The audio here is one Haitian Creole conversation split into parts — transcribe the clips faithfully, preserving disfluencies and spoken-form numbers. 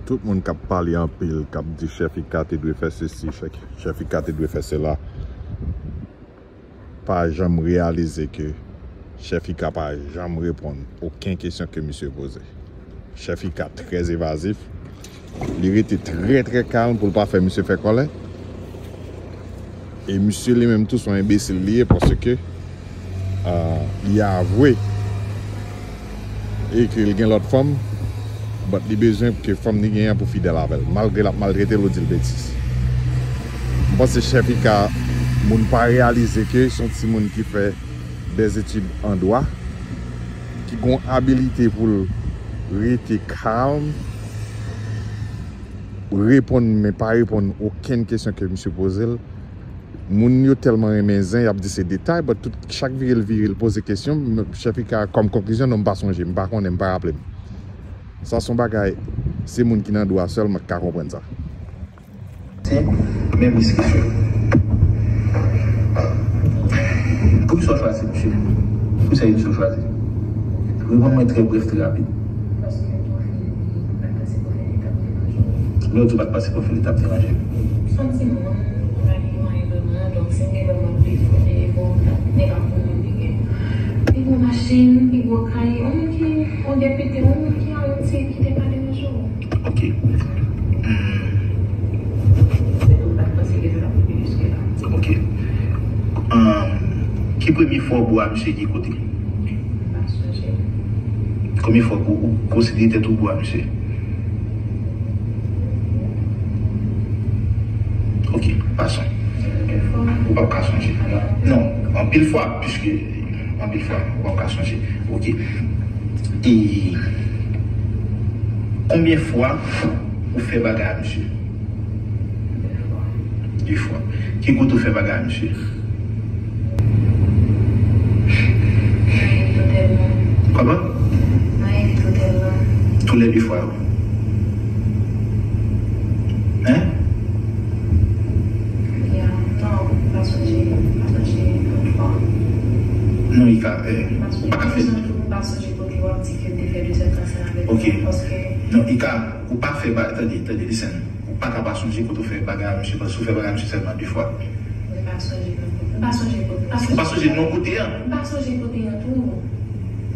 Tout moun k ap pale anpil, k ap di Chèf Ika te dwe fè sesi, Chèf Ika te dwe fè sela, pa janm reyalize ke Chèf Ika pa janm reponn okenn kesyon ke misye poze. Chèf Ika trè evazif. Li rete trè, trè kalm pou l pa fè misye fè kòlè. E misye li menm tou se yon enbesil li ye, paske, ah, li avwe e ke l gen lòt fanm, but li bezwen ke fanm li genyen an pou fidèl avè l, malgre l ap maltrete l ou di l betiz. M panse Chèf Ika, moun pa reyalize ke se yon timoun ki fè dèzetid an dwa, ki gen yon abilite pou l rete kalm, reponn, men pa reponn okenn kesyon ke misye poze l. Moun yo tèlman renmen zen, y ap di se detay, but tout, chak vire l vire, l poze kesyon, m, Chèf Ika, kòm konklizyon, non, m pa sonje, m pa konnen, m pa raple m. Sa se yon bagay, se moun ki nan dwa sèlman ki ka konprann sa. Se menm diskisyon. Poukisa w chwazi misye? Poukisa misye w chwazi? Reponn mwen trè brèf, trè rapid. Paske m twò fè li, m pa t panse pou fè li t ap deranje w. Lè w di w pa t panse pou fè li t ap deranje m. Santi m, m pa gen mwayen vrèman, donk si m te vrèman bezwen, bon, nèg ap konnen m te gen pi gwo machin, pi gwo kay, yon moun ki, yon depite, yon moun ki a yon ti ki te ka deranje w. Ok. Hmm. Ok. Ahn, ki premye fwa w bwè a misye, ki kote? M pa sonje. Konbyen fwa ou, ou konsidere tèt ou bwè a misye? Ok, pa sonje. Ou p ap ka sonje. Non, anpil fwa, piske anpil fwa, ou p ap ka sonje. Ok. E konbyen fwa ou fè bagay a misye? De fwa. De fwa. Ki kote ou fè bagay a misye? Kòman? Tou lè de fwa yo. Hein? Ya, non, m pa sonje, m pa sonje yon fwa. Non, Ika, eh, ou pa ka fè. M pa sonje kote w ap di ke m te fè de zèdtan ansanm avèk li, paske. Non, Ika, ou pa fè ba-, tande, tande, listen. Ou pa ka pa sonje kote w fè bagay a misye, paske ou fè bagay a misye sèlman de fwa. M pa sonje kote. M pa sonje kote. Ou pa sonje non kote a? M pa sonje kote a tou.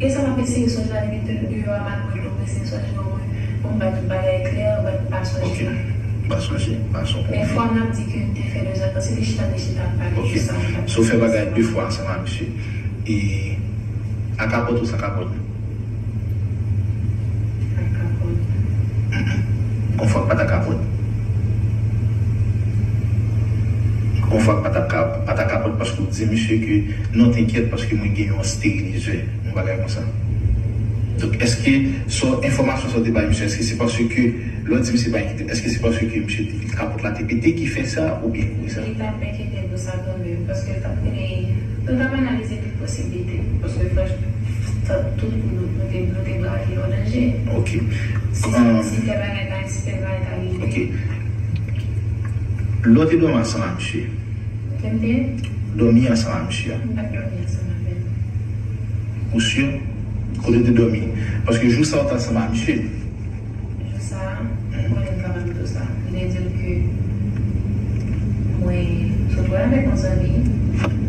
E sa m ap eseye sonje la depi deyò a, malgre m eseye sonje, bon, mwen, bon, m ba tout bagay klè, but m pa sonje. Ok. M pa sonje, m pa sonje. Men fwa m ap di ke m te fè de zèdtan, se te chita, te chita, m pale de sa. Ok. So, w fè bagay de fwa ansanm a misye. E a kapòt ou san kapòt? Ak kapòt. Gon fwa k pa t ak kapòt. Gon fwa k pa t ak ka-, pa t ak kapòt paske w di misye ke non, t'inquiète, paske mwen gen yon sterilizè, yon bagay konsa. Donk, èske sa, enfòmasyon sa w te bay misye, èske se paske lè w di misye pa enkyete, èske se paske misye te, kapòt la te pete ki fè sa, oubyen kouri sa? Li t ap enkyete pou sa kanmenm, paske l t ap, nou t ap analize tout posiblite, paske franchman, tout nou, nou te, nou te bravi an danje. Ok. Si, um, si tèl bagay ta, si tèl bagay ta rive. Ok. Lè w te dòmi ansanm a misye? Lè m te? Dòmi ansanm a misye a? M pa t dòmi ansanm avè l. Ou si? Kote w te dòmi? Paske jou sa w te ansanm a misye. Jou sa a, m konnen m kapab di w sa. M te di l ke mwen sot wè avèk yon zanmi,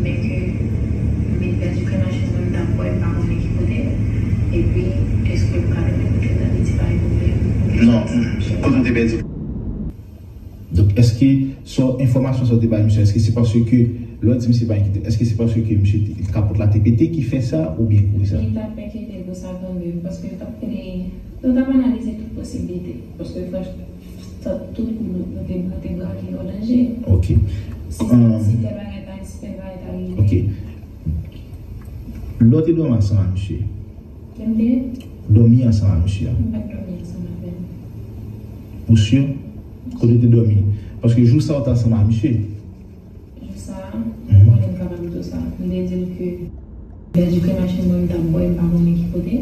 men ke m vin pèdi kle machin mwen, m t ap bwè, m pa konnen ki kote. Epi, èske m ka tounen kote l nan, li di pa gen pwoblèm. Non, kote w te pèdi? Donk, èske sa, enfòmasyon sa w te bay misye, èske se paske lè w di misye pa enkyete, èske se paske misye te, kapòt la te pete ki fè sa, oubyen kouri sa? Li t ap enkyete pou sa kanmenm, paske l t ap konnen. Nou t ap analize tout posiblite, paske franchman, tout kou nou, nou te, nou te bravi an danje. Ok. Si, um, si tèl bagay ta, si tèl bagay ta rive. Ok. Lè w te dòmi ansanm a misye? Lè m te? Dòmi ansanm a misye a? M pa t dòmi ansanm avè l. Ou si? Kote w te dòmi? Paske jou sa w te ansanm a misye. Jou sa a, m konnen m kapab di w sa. M te di l ke pèdi kle machin mwen, m t ap bwè, m pa konnen ki kote.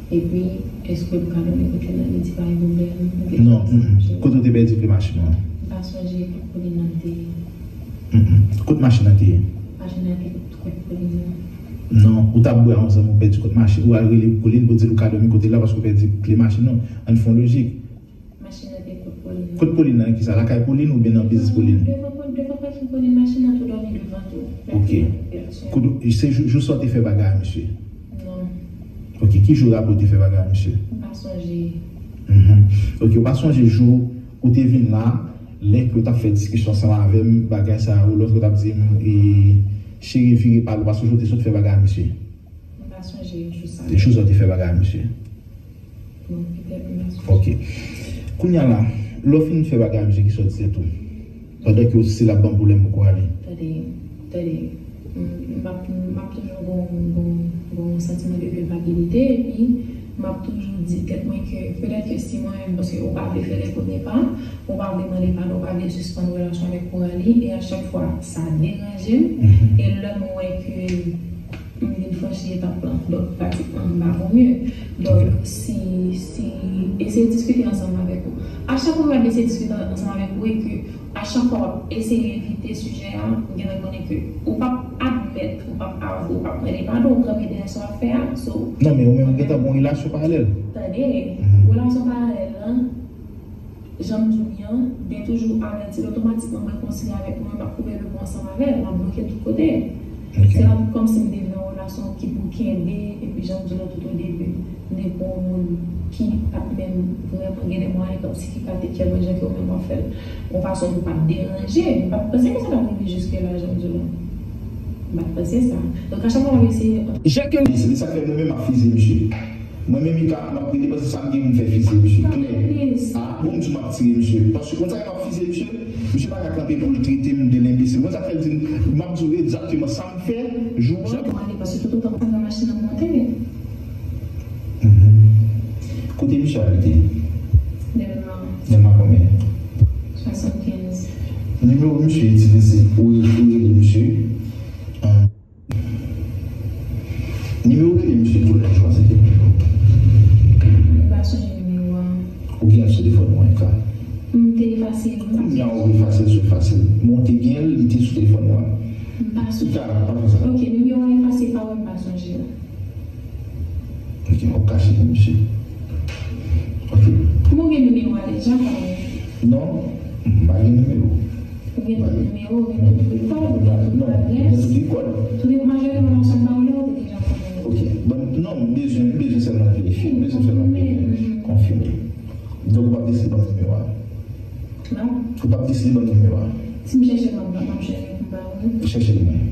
Epi, èske m ka tounen kote l nan, li di pa gen pwoblèm. Non, mm, mm. Kote w te pèdi kle machin mwen? M pa sonje kot kote l nan te ye. Mm, mm. Kot machin nan te ye? Machin nan te kot kote l nan. Non, ou t ap bwè a yon zanmi w, pèdi kot machin, ou al rele pou li, pou di l ou ka dòmi kote l la paske w pèdi kle machin nan. Ann fè yon lojik. Machin nan Kot Pauline nan, kisa lakay Pauline oubyen nan biznis Pauline? Devan, devan pakin Pauline, machin nan tou dòmi devan tou. Ok. Kote, se jou, jou sa w te fè bagay a misye? Non. Ok, ki jou rapò w te fè bagay a misye? M pa sonje. Mhm. Ok, ou pa sonje jou ou te vin la, lè ke w t ap fè diskisyon ansanm avè m, bagay sa yo, lòt ou t ap di m, e, cheri vire pale, ou pa sonje ou te sot fè bagay a misye? M pa sonje jou sa. Jou sa w te fè bagay a misye? Bon, petèt m pa sonje. Ok. Kounye a la, lè w fin fè bagay a misye, kisa w di tèt ou? Pandan ke w se l ap ban m pwoblèm pou w ale. Tande, tande, m, m ap, m ap toujou gon, gon, gon santiman de kilpabilite, epi m ap toujou di tèt mwen ke petèt ke si mwen menm, paske ou pa vle fè lè premye pa, ou pa vle mande padon, ou pa vle sispann relasyon avèk Coralie, e a chak fwa sa deranje m, e lè m wè ke m vin franchi etap lan. Donk, pratikman, m pa vo mye. Donk, si, si, eseye diskite ansanm avèk ou. A chak fwa m ap eseye diskite ansanm avèk ou e ke a chak fwa w ap eseye evite sijè a, m gentan konnen ke ou p ap admèt, ou p ap avwe, ou p ap mande padon, ou kanpe dèyè sa w ap fè a. So, non, men ou menm ou gentan gen yon relasyon paralèl. Tande, relasyon paralèl lan, jan m di w li an, m te toujou avèti l, otomatikman m rekonsilye avèk mwen, m ap koupe le pon ansanm avè l, m ap bloke l tout kote. Ok. Se pa kòmsi m te vle yon relasyon ki pou kenbe, epi jan m di w lan tout o debi, m te pran yon moun ki pa t menm vrèman gen de mwayen, kòmsi ki pa te care mwen jan ke ou menm w ap fè l. Yon fason pou pa t deranje, m pa t panse ke sa t ap rive jiske la, jan m di w lan. M pa t panse sa. Donk, a chak fwa m ap eseye. Jan ke m di, se sa k fè mwen menm m ap fize misye. Mwen menm, Mika, m ap rete paske sa m gen pou m fè fize misye. Klè. A, bon, m di m ap tire misye. Paske konn sa k ap fize misye? Misye pa ka kanpe pou l trete m de lenbesil. Konn sa k fè l di m, m ap di w egzakteman sa m fè jou an. Jan pou ale, paske tout otan m pran machin nan monte. Mhm. Kote misye abite? Dèlma. Dèlma konbyen? Swasannkenz. Nimewo misye itilize, ou, ou rele misye? Nimewo rele misye tou lè chwazi te. M pa sonje nimewo a. Ou gen l sou telefòn ou an, Mika? M te efase l. Kounye a ou efase l sou efase l. Men w te gen l, li te sou telefòn ou an. M pa sonje. Mika, pa fè sa. Ok, nimewo a efase pa wè, m pa sonje l. Ok, w ap kache pou misye. Ok. Kòman w gen nimewo a deja, pa wè? Non, m pa gen nimewo. Ou gen tout nimewo, ou gen tout rekòd, ou gen tout adrès. Non, m gen tout rekòd. Tout majorite moun nan sa m pa wè la, ou te deja konnen. Ok. Bon, non, m bezwen, m bezwen sèlman verifye, m bezwen sèlman konfime. Donk, ou p ap deside ban m nimewo a? Non. Ou p ap deside ban m nimewo a? Si m chèche l, m ap, m ap chèche l pou m pa wè. Chèche l mwen.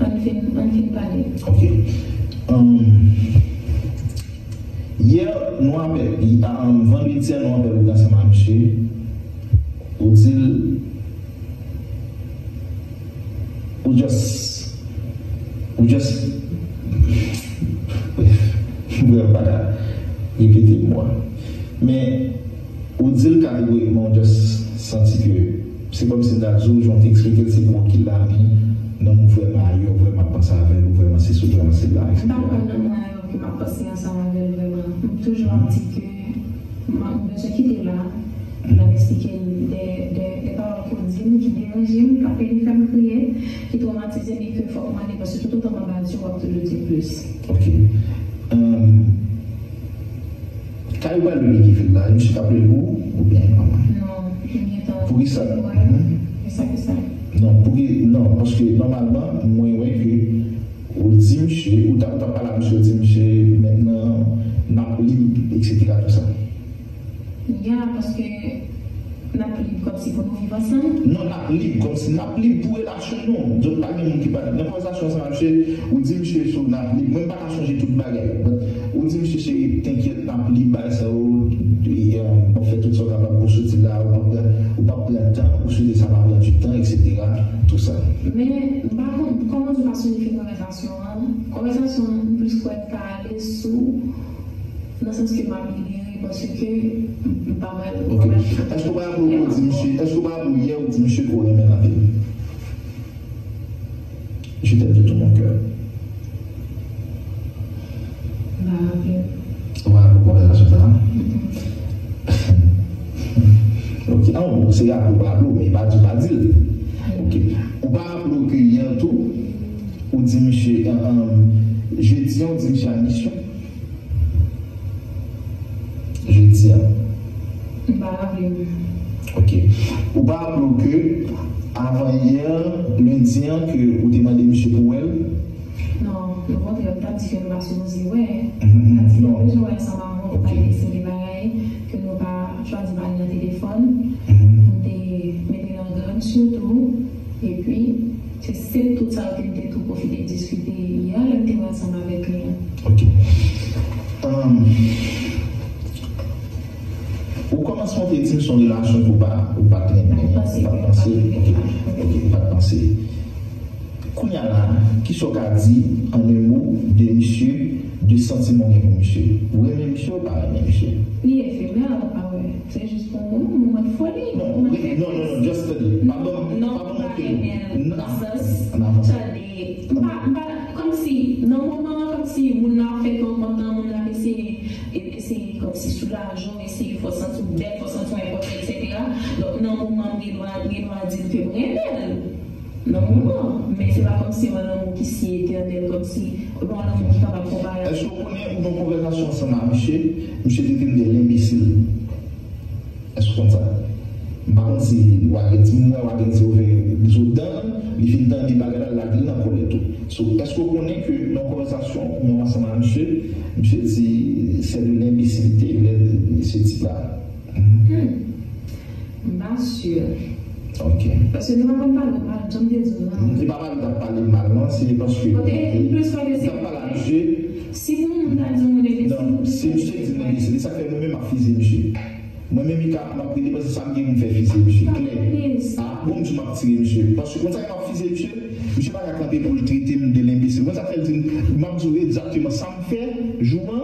Ann fin, ann fin pale. Ok. Ann, yè, nou apèl, ann, vandredi a, nou apèl ou ansanm ak misye. Ou di l, ou just, ou just, brèf, m vrèman pa ka repete mo a. Men, ou di l kategorikman, ou just santi ke se kòmsi m ta di w, jan w te eksplike l, se pou w ki la, men nonm ou vrèman ayè, ou vrèman ap panse avè l, ou vrèman sesi, ou vrèman sela, etsetera. M pa konn nonm mwen ayè ke m ap panse ansanm avè l vrèman. M toujou ap di ke m, m bezwen kite la. M ap eksplike l de, de, de pawòl ke w di m ki deranje m, k ap fè m kriye, ki twomatize m e ke fòk m ale, paske tout otan m anba di w, w ap toujou di plis. Ok. Ann, Kay ou pral rele ki vil la? Misye k ap rele w oubyen manman? Non, m gentan. Poukisa? Wè, mhm. Poukisa, poukisa? Non, pouki, non, paske nòmalman, mwen wè ke ou di misye, ou t ap, ou t ap pale a misye, ou di misye, mentnan, n ap lib, etsetera, tou sa. Ya, paske n ap lib kòmsi pou nou viv ansanm? Non, n ap lib kòmsi n ap lib pou relasyon nou. Donk, pa gen moun ki pa, nan konvèsasyon ansanm ak misye, ou di misye sou n ap lib. Mwen, m pa ka chonje tout bagay. But, ou di misye, cheri, t'inquiète, n ap lib, bagay sa yo, e, e, w ap fè tout sa w kapab pou soti la, ou p ap pran, ou p ap pran tan, ou swete sa pa pran du temps, etsetera, tou sa. Men, m pa konn, kòman di w pa sonje fin konvèsasyon an? Konvèsasyon an, m plis kwè l ka ale sou Nan sans ke m ap libere, paske m pa pral, m pa pral. Ok. Èske w pa raple w ke w di misye, èske w pa raple w yè ou di misye ke w renmen l anpil? Je t'aime de tout mon cœur. M pa raple. Ou pa raple w konvèsasyon sa a? Mm-mm. Ok. Ah, bon, se raple w pa raple w, men pa di w pa di l. Ok. Ou pa raple w ke yè tou, ou di misye, an, an, jedi an, ou di misye a misyon. Di a. M pa raple m. Ok. Ou pa raple w ke avan yè, lendi an, ke ou te mande misye pou wè l? Non, okontrè, m t ap di ke nou pa sipoze wè. M t ap di nou bezwen wè ansanm avè w pou pale de seri de bagay, ke nou pa chwazi pale nan telefòn. M te mete l an gad sitou. Epi, se, se tout sa yo ke m te tou pwofite diskite yè lè m te wè ansanm avèk li an. Ok. Um, ou kòmanse montre di m se yon relasyon ke ou pa, ou pa t renmen, ou pa t panse. Ok, ok, ou pa t panse. Kounye a la, kisa w ka di, an un mot, de misye, de santiman w gen pou misye? Ou renmen misye, ou pa renmen misye? Li efemè, ou pa wè. Se jis pou yon moman de foli, non, moman de non, non, non, just tande. Non, pa ban m, non, pa ban m pa renmen l. Nan sans, tande, m pa, m pa, kòmsi, nan moman an, kòmsi moun nan ap fè kè w kontan, moun nan ap eseye, e, eseye kòmsi soulaje w, eseye fè w santi w bèl, fè w santi w enpòtan, etsetera. Donk, nan moman an, m gen dwa, m gen dwa di l ke m renmen l. Nan moman, men se pa kòmsi yon lanmou ki si etènèl, kòmsi yon lanmou ki kapab konpare ak. Èske w konnen ou gen yon konvèsasyon ansanm a misye, misye trete m de lenbesil? Èske w konn sa? M pa konn si w a gen ti, m wè w a gen ti ouvè zo dan, li fin tande bagay la, l lage l nan kòlèt ou. So, èske w konnen ke nan yon konvèsasyon ou menm ansanm a misye, misye di c'est de l'imbécilité, lè, se tip la. Hmm. M pa si. Ok. Paske nou pa konn pale mal, jan m te di w la. E pa pale t ap pale mal, non, se paske. Kote, m plis kwè ke se. T ap pale a misye. Si pou moun ta di yon moun enbesil, non, se misye ki di l enbesil. Se sa k fè mwen menm m ap fize misye. Mwen menm, Mika, m ap rele paske sa m gen pou m fè fize misye. Klè. A, bon, m di m ap tire misye. Paske konn sa k fè m ap fize misye? Misye pa ka kanpe pou l trete m de lenbesil. Konn sa k fè l di m, m ap di w egzakteman sa m fè, jou an.